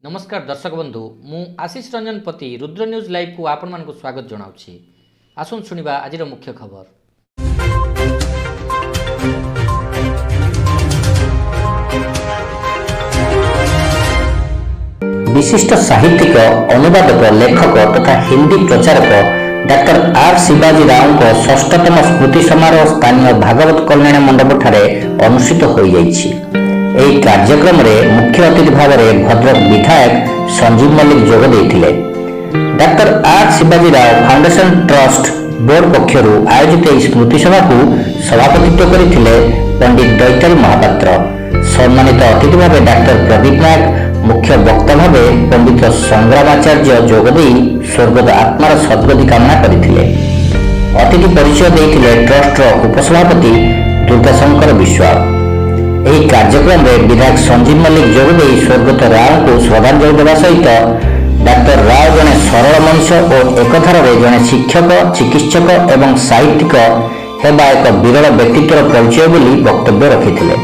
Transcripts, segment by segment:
ନମସ୍କାର ଦର୍ଶକ ବନ୍ଧୁ, ମୁଁ ଆଶିଷ ରଞ୍ଜନ ପତି ରୁଦ୍ର ନ୍ୟୁଜ୍ ଲାଇଭ୍କୁ ଆପଣମାନଙ୍କୁ ସ୍ୱାଗତ ଜଣାଉଛି। ଆସନ୍ତୁ ଶୁଣିବା ଆଜିର ମୁଖ୍ୟ ଖବର। ବିଶିଷ୍ଟ ସାହିତ୍ୟିକ, ଅନୁବାଦକ, ଲେଖକ ତଥା ହିନ୍ଦୀ ପ୍ରଚାରକ ଡାକ୍ତର ଆର୍ ଶିବାଜୀ ରାଓଙ୍କ ଷଷ୍ଠତମ ସ୍ମୃତି ସମାରୋହ ସ୍ଥାନୀୟ ଭାଗବତ କଲ୍ୟାଣ ମଣ୍ଡପଠାରେ ଅନୁଷ୍ଠିତ ହୋଇଯାଇଛି। ଏହି କାର୍ଯ୍ୟକ୍ରମରେ ମୁଖ୍ୟ ଅତିଥି ଭାବରେ ଭଦ୍ରକ ବିଧାୟକ ସଞ୍ଜୀବ ମଲ୍ଲିକ ଯୋଗ ଦେଇଥିଲେ। ଡାକ୍ତର ଆର୍ ଶିବାଜୀ ରାଓ ଫାଉଣ୍ଡେସନ ଟ୍ରଷ୍ଟ ବୋର୍ଡ ପକ୍ଷରୁ ଆୟୋଜିତ ଏହି ସ୍ମୃତି ସଭାକୁ ସଭାପତିତ୍ୱ କରିଥିଲେ ପଣ୍ଡିତ ଦୈତାରୀ ମହାପାତ୍ର। ସମ୍ମାନିତ ଅତିଥି ଭାବେ ଡାକ୍ତର ପ୍ରଦୀପ ନାୟକ, ମୁଖ୍ୟ ବକ୍ତା ଭାବେ ପଣ୍ଡିତ ସଂଗ୍ରାମାଚାର୍ଯ୍ୟ ଯୋଗଦେଇ ସ୍ୱର୍ଗତ ଆତ୍ମାର ସଦ୍ଗତି କାମନା କରିଥିଲେ। ଅତିଥି ପରିଚୟ ଦେଇଥିଲେ ଟ୍ରଷ୍ଟର ଉପସଭାପତି ଦୁର୍ଗାଶଙ୍କର ବିଶ୍ୱାଳ। ଏହି କାର୍ଯ୍ୟକ୍ରମରେ ବିଧାୟକ ସଞ୍ଜୀବ ମଲ୍ଲିକ ଯୋଗଦେଇ ସ୍ୱର୍ଗତ ରାଓଙ୍କୁ ଶ୍ରଦ୍ଧାଞ୍ଜଳି ଦେବା ସହିତ ଡାକ୍ତର ରାଓ ଜଣେ ସରଳ ମଣିଷ ଓ ଏକଧାରରେ ଜଣେ ଶିକ୍ଷକ, ଚିକିତ୍ସକ ଏବଂ ସାହିତ୍ୟିକ ହେବା ଏକ ବିରଳ ବ୍ୟକ୍ତିତ୍ୱର ପରିଚୟ ବୋଲି ବକ୍ତବ୍ୟ ରଖିଥିଲେ।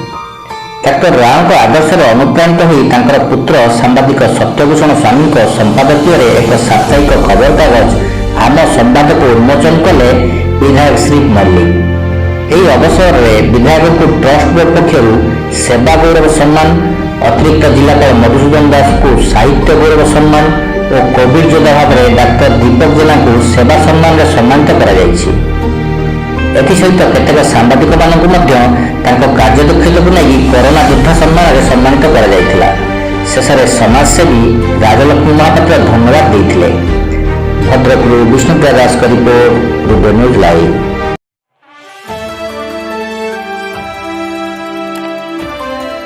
ଡାକ୍ତର ରାଓଙ୍କ ଆଦର୍ଶରେ ଅନୁପ୍ରାଣିତ ହୋଇ ତାଙ୍କର ପୁତ୍ର ସାମ୍ବାଦିକ ସତ୍ୟଭୂଷଣ ସ୍ୱାମୀଙ୍କ ସମ୍ପାଦକୀୟରେ ଏକ ସାପ୍ତାହିକ ଖବରକାଗଜ ଆମ ସମ୍ବାଦକୁ ଉନ୍ମୋଚନ କଲେ ବିଧାୟକ ଶ୍ରୀ ମଲ୍ଲିକ। ଏହି ଅବସରରେ ବିଧାୟକଙ୍କୁ ଟ୍ରଷ୍ଟ ବୋର୍ଡ ପକ୍ଷରୁ ସେବା ଗୌରବ ସମ୍ମାନ, ଅତିରିକ୍ତ ଜିଲ୍ଲାପାଳ ମଧୁସୂଦନ ଦାସଙ୍କୁ ସାହିତ୍ୟ ଗୌରବ ସମ୍ମାନ ଓ କୋଭିଡ ଯୋଦ୍ଧା ଭାବରେ ଡାକ୍ତର ଦୀପକ ଜେନାଙ୍କୁ ସେବା ସମ୍ମାନରେ ସମ୍ମାନିତ କରାଯାଇଛି। ଏଥିସହିତ କେତେକ ସାମ୍ବାଦିକମାନଙ୍କୁ ମଧ୍ୟ ତାଙ୍କ କାର୍ଯ୍ୟଦକ୍ଷତାକୁ ନେଇ କରୋନା ଯୋଦ୍ଧା ସମ୍ମାନରେ ସମ୍ମାନିତ କରାଯାଇଥିଲା। ଶେଷରେ ସମାଜସେବୀ ରାଜଲକ୍ଷ୍ମୀ ମହାପାତ୍ର ଧନ୍ୟବାଦ ଦେଇଥିଲେ। ଭଦ୍ରକରୁ ବିଷ୍ଣୁପ୍ରିୟା ଦାସଙ୍କ ରିପୋର୍ଟ, ରୁଦ୍ର ନ୍ୟୁଜ୍ ଲାଇଭ୍।